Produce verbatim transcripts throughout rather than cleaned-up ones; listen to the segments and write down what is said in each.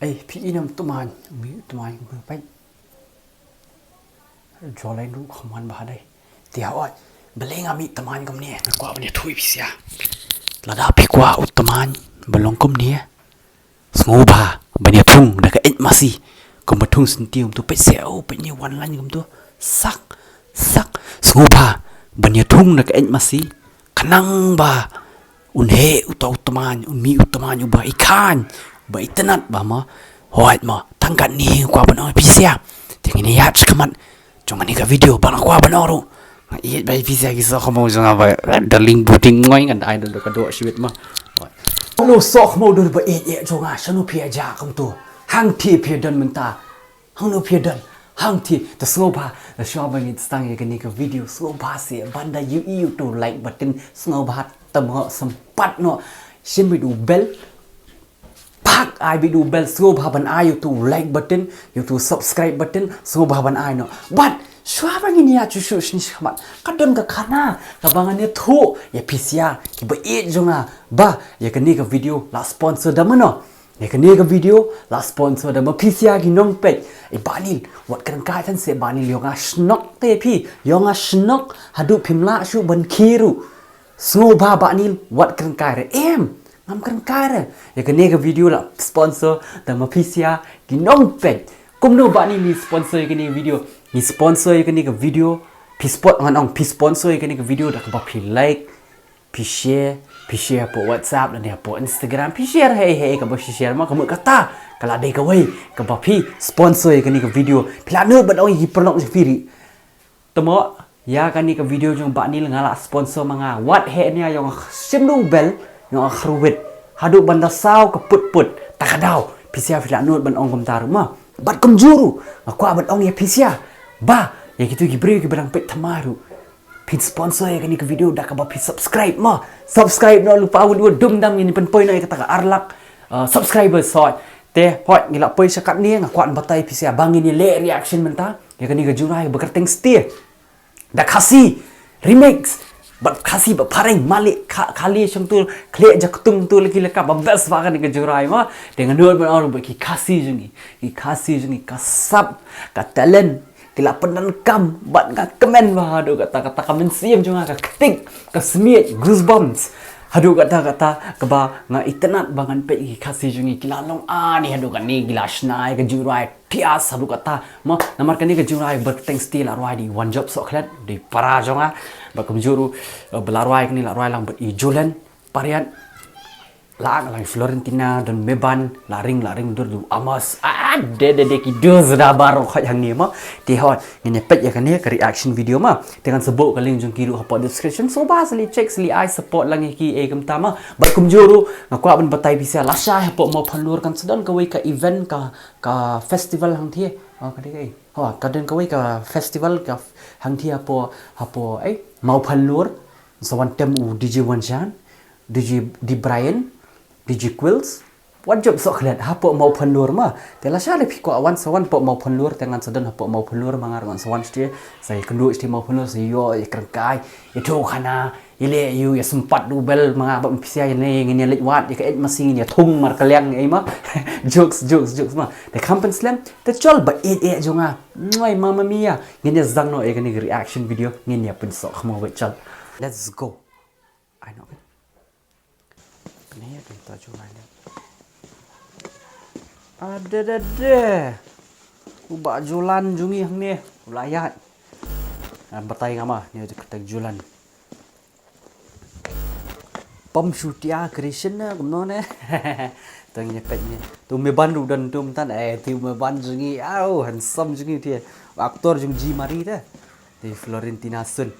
Ei, phi i nam tymmen, mi tymmen kumne peit. Jolai ruh kham wan bha dei. Te hooid, balei nga mih tymmen kumne, nga kwah ban ïathuh ïa phi sha. Lada phi kwah u tymmen ba long kumne, sngewbha ban ïathung da ka eit masi. Kumba thung syntiew kumto, peit seh, oh, peit ne wan lain kumto. Sak, sak, sngewbha ban ïathung da ka eit masi. Khnang ba un heh uta u tymmen, un mih u tymmen uba i khlaiñ, uba itynnad bha mo. Hooid mo, tang katne nga kwah ban ong ïa phi sha. Te ngin ïaid shakhmat jong kane ka video, ba nga kwah ban ong ruh, nga ïeit bha ïa phi sha ki soh khmaw jong nga ba da ling buting ngoi, ngan ai da ka doh shibit mo. Hooid. Kumno soh khmaw dur ba ïeit ïeit jong nga, shano phi ïa jia kumto? Hangtei phi don mynta. Hangno phi don? Hangtei, te sngewbha, la shuwa ba ngin sdang ïa kane ka video, sngewbha seh ban da ïohi ïa uto u like button, sngewbha, tang mo, sympat noh shim beit u bell. Pak, ai beit u bell, sngewbha ban ai ïa uto u like button, ïa uto u subscribe button, sngewbha ban ai noh. Bad shuwa ba ngin ïa shu shu shni shakhmat, ka don ka khana kaba ngan ïathuh ïa phi sha kiba ïeit jong nga ba ïa kane ka video la sponsor da mano. Ïa kane ka video la sponsor da ma phi sha ki nongpeit. I Bah Nil, wat kren kai than seh Bah Nil, ïong nga shnok te phi, ïong nga shnok haduh phim lah shuh ban khie ruh. Sngewbha Bah Nil, wat kren kai re. Em, ngam kren kai re. Ïa kane ka video la sponsor da ma phi sha ki nongpeit. Kumno Bah Nil ngi sponsor ïa kane ka video? Ngi sponsor ïa kane ka video. Phi spot ngan ong phi sponsor ïa kane ka video da kaba phi like, phi share, phi share hapoh WhatsApp lane hapoh Instagram, phi share hei hei kaba phi share ma, ka mut kata ka la dei kawei kaba phi sponsor ïa kane ka video. Phi la nud ban ong ïa ki paralok jong phi ruh. Te mo, ïa kane ka video jong Bah Nil nga la sponsor ma nga. Wat heh nia, ïong nga shim u bell, ïong nga khrwit haduh ban da saw ka put put. Ta ka daw phi sha phi la nud ban ong kumta ruh ma. Bad kumjuh ruh nga kwah ban ong ïa phi sha ba ïa kito ki briew kiba dang peit thymmai ruh, phin sponsor ïa kane ka video da kaba phi subscribe ma. Subscribe noh, lypa wut wut, dum dam ngin pynpoi noh ïa kata ka ar lak, uh, subscribers hooid. Te hooid, ngi la poi sha katne, nga kwah ban batai phi sha ba ngin ïa leh reaction mynta ïa kane ka jingrwai ba kyrteng Stie da Khasi remix. Bad Khasi bad phareng, malik kha-, khali shong tu, khleh jaktung tu, laki laka ba best ba kane ka jingrwai ma. Te nga nud ban ong ba ki Khasi jong ngi, ki Khasi jong ngi ka sap, ka talent, ki la pyndonkam bad nga kmen bha haduh katta katta, ka mynsiem jong nga ka ktik, ka smiej, goosebumps. Haduh katta katta kaba nga itynnad ba ngan peit ki Khasi jong ngi ki la long ani haduh kane, ki la shna ïa ka jingrwai thiah haduh katta. Ma, namar kane ka jingrwai ba kyrteng Stie la rwai da i Wanjop Sohkhlet, da i para jong nga. Bad kumjuh ruh, eh, ba la rwai kane la rwai lang bad i Julen Pariat. La ak lang Florentina, don Meban, la ring, la ring dur du Amos. Ah, de, de, de, ki dur zada baroh khoit hangne ma. Te hooid, ngin ïa peit ïa kane ka reaction video ma. Te ngan sa buh ka link jong ki ruh hapoh description. So ba sli check, sli ai support lang ïa ki ei kumta ma. Bad kumjuh ruh, nga kwah ban batai phi sha lashai hapoh Mawphanlur kan sa don kawei ka event ka, ka festival hangthie. Oh, ka dei ka ei. Oh, ka don kawei ka festival ka f-, hangthie hapoh, hapoh, ei, Mawphanlur. Sa wan tem u D J Wanshan, D J D Brian, D J Quills, Wanjop Sohkhlet hapoh Mawphanlur ma. Te lashai lada phi kwah wan sa wan hapoh Mawphanlur, te ngan sa don hapoh Mawphanlur ma, nga ruh ngan sa wan shatei, sa ïakynduh shatei Mawphanlur, sa ïoh ïakren kai, ïathuh khana, ïaleh ïa u, ïasympat u bell ma nga bad ma phi sha, ïa ne ngin ïa leit wad ïa ka eit masi, ngin ïa thung markylliang ei ma. Jokes, jokes, jokes ma. Te kham pynslem, te chol ba eit eit jong nga. Mwai, Mamma Mia. Ngin ïa sdang noh ïa kane ka reaction video, ngin ïa pynsoh khmaw beit, chol. Let's go. Ai noh. Kane ïa kane ta Julan ïa. Ade de de. U Bah Julan jong ngi hangne u la ïaid. Ah, batai nga ma, ne kata Julan. Pom Shutia Creation ne kumno ne. Tang ïa peit ne. Tu Meban ruh don tu mynta, eh, tu Meban jong ngi. Au, handsome jong ngi te. Actor jong Ji Mari te. Te Florentina Sun.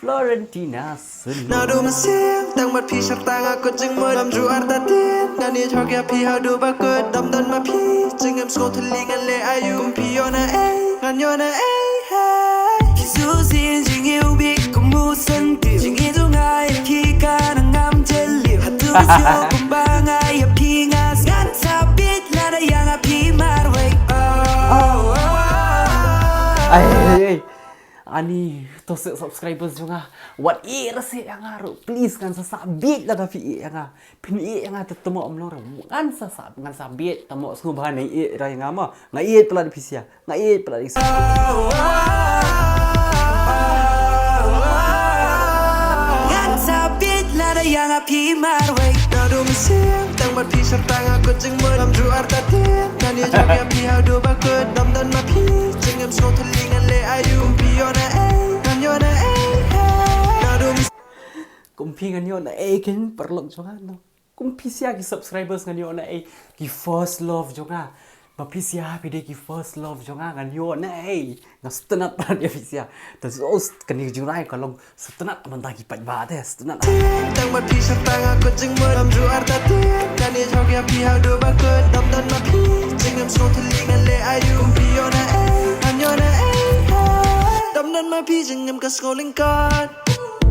Florentina Sun. Naduh mynsiem tang bad phi, shyrta nga kut jingmut, ngam ju artatien. Ngan ïeit hok ïa phi haduh ba kut, dam don ma phi. Jingim sngewthuh lei ngan leh aïu, kum phi ïoh na ei, ngan ïoh na ei, hey. Phi shu sien jingïewbih kum u syntiew, jingïeit jong nga ïa phi ka nang ngam jylliew. Haduh shuwa kumba nga ïa phi nga sngewthuh, bit lada ïa nga phi marwei. Oh, oh, oh. Ai, ai, ai. Ani to se subscribers jong nga, wat ïeh ra se ïa nga ruh, please, ngan sa sah bieit lada phi ïeh ïa nga. Phin ïeh ïa nga te tamo ym long ruh, ngan sa sah, ngan sah bieit tamo, sngewbha na ïeh ra ïa nga ma. Nga ïeit palat ïa phi Sia. Nga ïeit palat ïa phi Sia. Ngan sa bieit lada ïa nga phi marwei. Naduh mynsiem tang bad phi sha tang, nga kut jingmut lam ju artatien. Ngan ïa jok ïa phi haduh ba kut, dam don ma phi. Jingim sngewthylli ngan leh aïu, kum phi ïoh na ei, ngan ïoh na ei. Naduh mynsiem, kum phi ngan ïoh na ei, kin paralok jong nga, no. Kum phi Sia ki subscribers ngan ïoh na ei, ki first love jong nga. Ba phi Sia phi dei ki first love jong nga, ngan ïoh na ei. Nga sngewtynnat palat ïa phi Sia. Te so kane ka jingrwai ka long sngewtynnat mynta ki paidbah te sngewtynnat. Tang bad phi sha tang, nga kut jingmut lam ju artatien. Ngan ïa jok ïa phi haduh ba kut, dam don ma phi. Jingim sngewthylli ngan leh aïu, kum phi ïoh na ei, ngan ïoh na ei. Dam don ma phi jingim ka sngewlyngkot.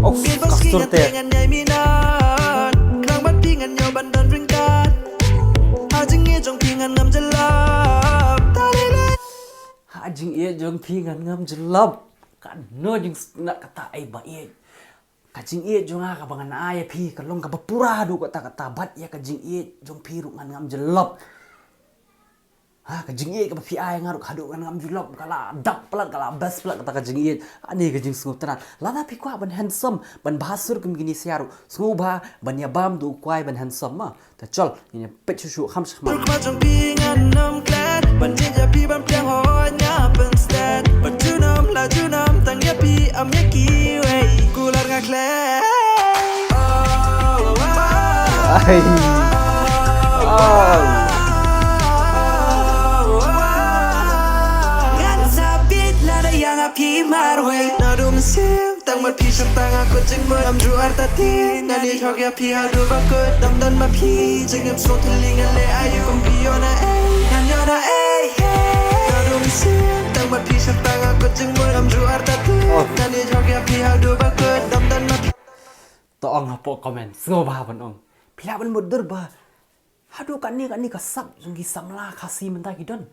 Ok, ka sur te. Ngan ïai minot. Khlem bad phi ngan ïoh ban don ryngkat. Ha jingïeit jong phi ngan ngam jyllop. Ha jingïeit jong phi ngan ngam jyllop. Kano jingsngewtynnat kata ei ba ïeit. Ka jingïeit jong nga kaba ngan ai ïa phi ka long kaba pura haduh katta katta, bad ïa ka jingïeit jong phi ruh ngan ngam jyllop. Ha, ka jingïeit kaba phi ai nga ruh haduh ngan ngam jyllop, ka la dap palat, ka la best palat kata ka jingïeit. Ani ka jingsngewtynnat. Lada phi kwah ban handsome, ban bha sur kum kine Sia ruh, sngewbha ban ïa bam da u kwai ban handsome ma. Te chol, ngin ïa peit shuh shuh kham shakhmat. Ruh khmat jong phi ngan ym klet, ban jied ïa phi ban pdiang hooid nga pynstet. Bad junom la junom tang ïa phi, ym ïa kiwei. Kular nga klet. Ai. Ngan sa bieit lada ïa nga phi marwei. Naduh mynsiem tang bad phi sha tang, nga kut jingmut lam ju artatien. Ngan ïa jok ïa phi haduh ba kut, dam don ma phi. Jingim sngewthylli ngan leh aïu, kum phi ïoh na ei, ngan ïoh na ei. Naduh mynsiem tang bad phi sha tang, nga kut jingmut lam ju artatien. Ngan ïa jok ïa phi haduh ba kut, dam don ma phi. To ong hapoh comment, sngewbha ban ong. Phi lah ban mutdur ba haduh katne katne ka sap jong ki samla Khasi mynta ki don.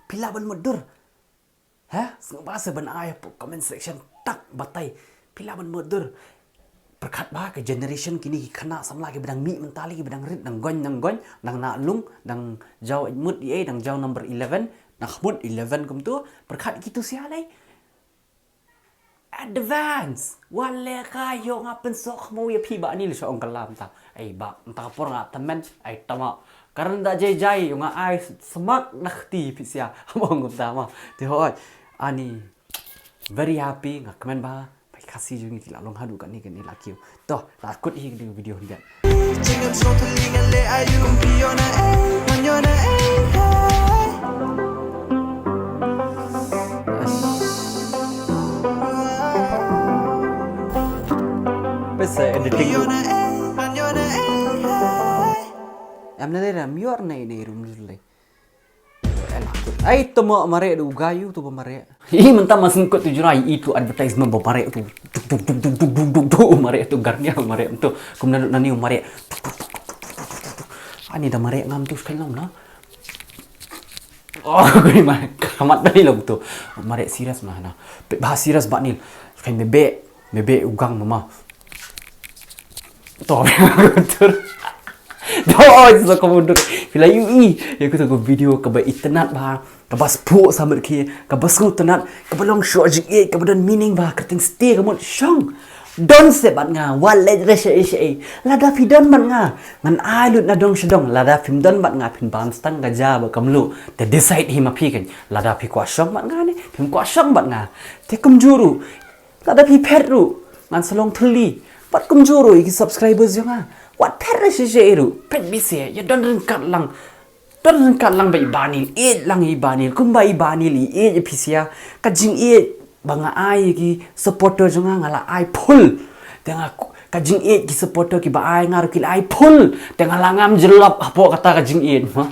Phi lah ban mutdur. Ha? Sngewbha se ban ai hapoh comment section tak batai. Phi lah ban mutdur. Pyrkhat ba ka generation kine ki khynnah samla kiba dang mih mynta lei, kiba dang rit, dang goin, dang goin, dang nahlung, dang jaw mut ïa ei, dang jaw number eleven, dang khmut eleven kumtu. Pyrkhat kito Sia lei. Advance. Wat leh ka ïoh nga pynsngewkhmaw ïa phi Bah Neil, shu ong kylla mynta. Ei bah, mynta ka por nga tymmen, ei tama. Ka rynda jai jai, ïoh nga ai smat na kti phi Sia. Ong kumta ma. Te hooid. Ani very happy, nga kmen ba phi Khasi jong ngi ki la long haduh katne katne la kiew. To, la kut hi ka video hynrei. Jingim sngewthylli ngan leh aïu, kum phi ïoh na ei, ngan ïoh na ei. Pisa editing. Ïoh na ei, ngan ïoh na ei. Em na lei ram ïoh na ei na ei rum lei. Ai, to ma mareh da u gayu to ba mareh. Ih, mynta ma sngkut tu jurai, ih, tu advertisement ba mareh tu. Tuk, tuk, tuk, tuk, tuk, tuk, tuk, tu mareh tu, Garnier mareh tu. Kumno nani mareh. Tuk, tuk, tuk, tuk, tuk, tuk, tuk. Ani da mareh ngam tu skhem long na. Oh, kau ni mah, kamat tadi long tu. Mareh serious mah na. Pet bah serious Bah Neil. Skhem bebek. Bebek u gang mama. To, betul. To, oi, sa ka mundur. Phi la ïohi ïa kata ka video kaba itynnat bha, kaba spuk samar ki, kaba sngewtynnat, kaba long shoh jingïeit, kaba don meaning bha, kyrteng Siti ka mut shong. Don se bad nga, wat leh re shaei shaei. Lada phi don bad nga, ngan ai lut na dong sha dong. Lada phim don bad nga, phin bam stang ka ja bad ka mluh. Te decide hi ma phi kan. Lada phi kwah shong bad nga ne, phim kwah shong bad nga. Te kumjuh ruh. Lada phi phet ruh, ngan sa long thylli. Bad kumjuh ruh ïa ki subscribers jong nga. Wat phet re shaei shaei ruh, phet beit se, ïa don ryngkat lang. Don ryngkat lang bad i Bah Neil, ïeit lang i Bah Neil, kumba i Bah Neil i ïeit ïa phi Sia. Ka jingïeit ba nga ai ïa ki supporter jong nga, nga la ai full. Te nga ku-, ka jingïeit ki supporter kiba ai nga ruh ki la ai full. Te nga la ngam jyllop hapoh kata ka jingïeit ma.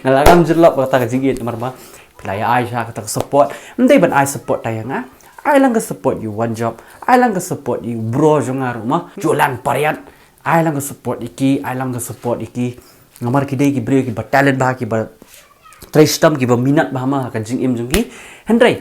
Nga la ngam jyllop kata ka jingïeit namar ba phi la ïa ai sha kata ka support. Ym dei ban ai support ta ïa nga. Ai lang ka support ïa u One Job. Ai lang ka support ïa u bro jong nga ruh ma. Julan Pariat. Ai lang ka support ïa ki, ai lang ka support ïa ki. Namar ki dei ki briew kiba talent bha, kiba trei shitom, kiba minot bha ma ha ka jingim jong ki. Hynrei,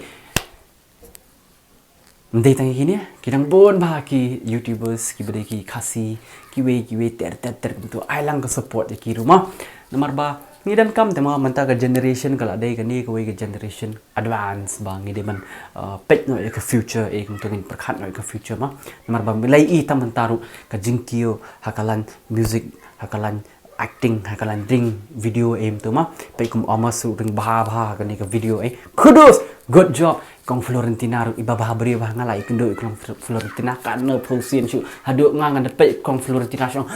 Ym dei tang ïa kine, ki dang bun bha ki YouTubers, ki ba dei ki Khasi, kiwei kiwei ter ter ter kumtu, ai lang ka support ïa ki ruh ma. Namar ba ngi donkam te ma mynta ka generation ka la dei kane kawei ka generation advance ba ngi dei ban, uh, peit noh ïa ka future, eh, kumtu ngin pyrkhat noh ïa ka future ma. Namar ba ngi la ïohi tang mynta ruh ka jingkiew ha ka line music, ha ka line acting, ha ka line ring video, eh, kumtu ma. Peit kum Amos ruh ring bha bha ha kane ka video, eh. Kudos, good job. Kong Florentina ruh iba bha briew bha, nga la ïakynduh ïa Kong Fl-, Florentina katno phew sien shuh. Haduh nga ngan da peit Kong Florentina shuh.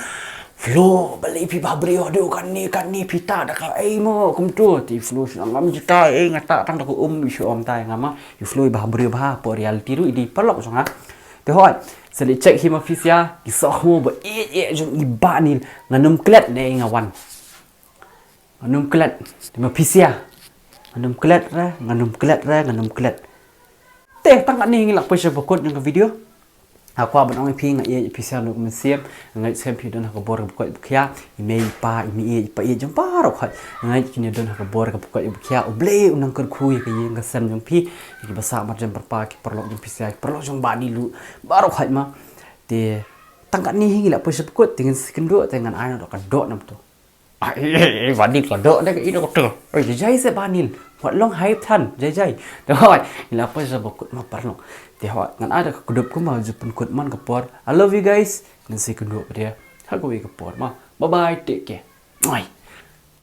Flo, balei phi bha briew haduh katne katne, phi tah da kaei mo kumtu. Te Flo shuh, ngam jita, eh, nga tah tang da ka um, i shu ong tai nga ma. I Flo i bha briew bha, hapoh reality ruh i dei paralok jong nga. Te hooid, sa leit check hi ma phi sha ki sohmo ba ïeit ïeit jong i Bah Nil. Ngan ym klet ne nga wan. Ngan ym klet. Te ma phi sha. Ngan ym klet re, ngan ym klet re, ngan ym klet. Te tang katne hi ngi la poi sha ba kut jong ka video. Nga kwah ban ong ïa phi, nga ïeit ïa phi sha, nud mynsiem. Nga ngeit skhem phi don ha ka bor kaba koit ba khiah. I mei i pa, i mei i pa ïeit jong baroh khoit. Nga ngeit kin ïa don ha ka bor kaba koit ba khiah. U Blei un nang kyrkhu ïa ka ïing ka sem jong phi. Ïa kiba sah marjan marpa, ki paralok jong phi sha, ki paralok jong Bah Nil ruh, baroh khoit ma. Te tang katne hi ngi la poi sha ba kut, te ngin sa ïakynduh, te ngan ai noh da ka doh namar to. Ah, eh, eh, eh, Bah Nil ka doh da ka ïa ka to. Oi, jai jai se Bah Nil. Wat long hype than, jai jai. Te hooid, ngi la poi sha ba kut ma paralok. Te hooid, ngan ai da ka kdup kumba ju pynkut man ka por. I love you guys. Ngin sa ïakynduh pat de ha kawei ka por ma. Bye bye, take care. Oi.